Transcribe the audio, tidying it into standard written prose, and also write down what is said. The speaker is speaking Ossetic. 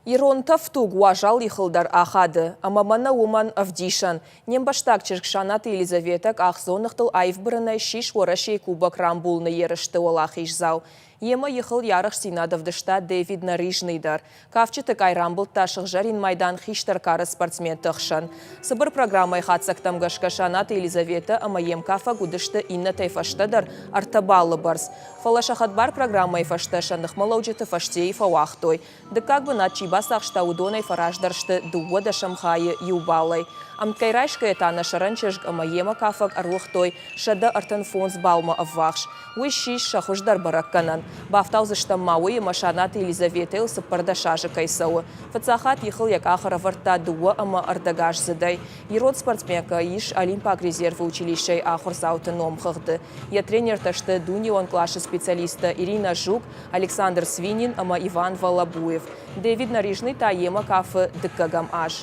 Ирон тӕфтуг уазал ихыл дӕр ахады, ӕмӕ мӕнӕ уымӕн ӕвдисӕн. Не мбӕстаг чызг Санаты Елизаветӕ къахдзоныгътыл аив бырынӕй ссис Уӕрӕсейы Кубок рамбулыны ерысты уӕлахиздзау. Йемӕ ихыл йӕ арӕхстдзинад ӕвдыста Дэвид Нарижный дӕр. Кафджыты къай рамбылдта сыгъзӕрин майдан хистӕр кары спортсменты хсӕн. Цыбыр программӕйы хатдзӕгтӕм гӕсгӕ Санаты Елизаветӕ ӕмӕ йе мкафӕг уыдысты иннӕтӕй фӕстӕдӕр ӕртӕ баллы бӕрц. Фӕлӕ сӕ хӕдбар программӕйы фӕстӕ сӕ ныхмӕлӕуджыты фӕстейы фӕуагътой. Дыккаг бынат чи бацахста, уыдонӕй фӕраздӕр сты дыууӕ дӕсӕм хайы иу баллӕй. Ӕмткӕй райсгӕйӕ та нӕ сӕрӕн чызг ӕмӕ йемӕ кафӕг ӕруыгътой 135 баллмӕ ӕввахс. Уый ссис сӕ хуыздӕр бӕрӕггӕнӕн. Бафтаудзыстӕм ма уый, ӕмӕ Санаты Елизаветӕйыл 14 азы кӕй цӕуы. Фыццаг хатт ихыл йӕ къах ӕрӕвӕрдта дыууӕ ӕмӕ ӕрдӕгаздзыдӕй. Ирон спортсменкӕ ис Олимпаг резервы училищӕйы ахуырдзауты номхыгъды. Йӕ тренертӕ сты дунеон къласы специалисттӕ Ирина Жук, Александр Свинин ӕмӕ Иван Волобуев. Дэвид Нарижный та йемӕ кафы дыккӕгӕм аз.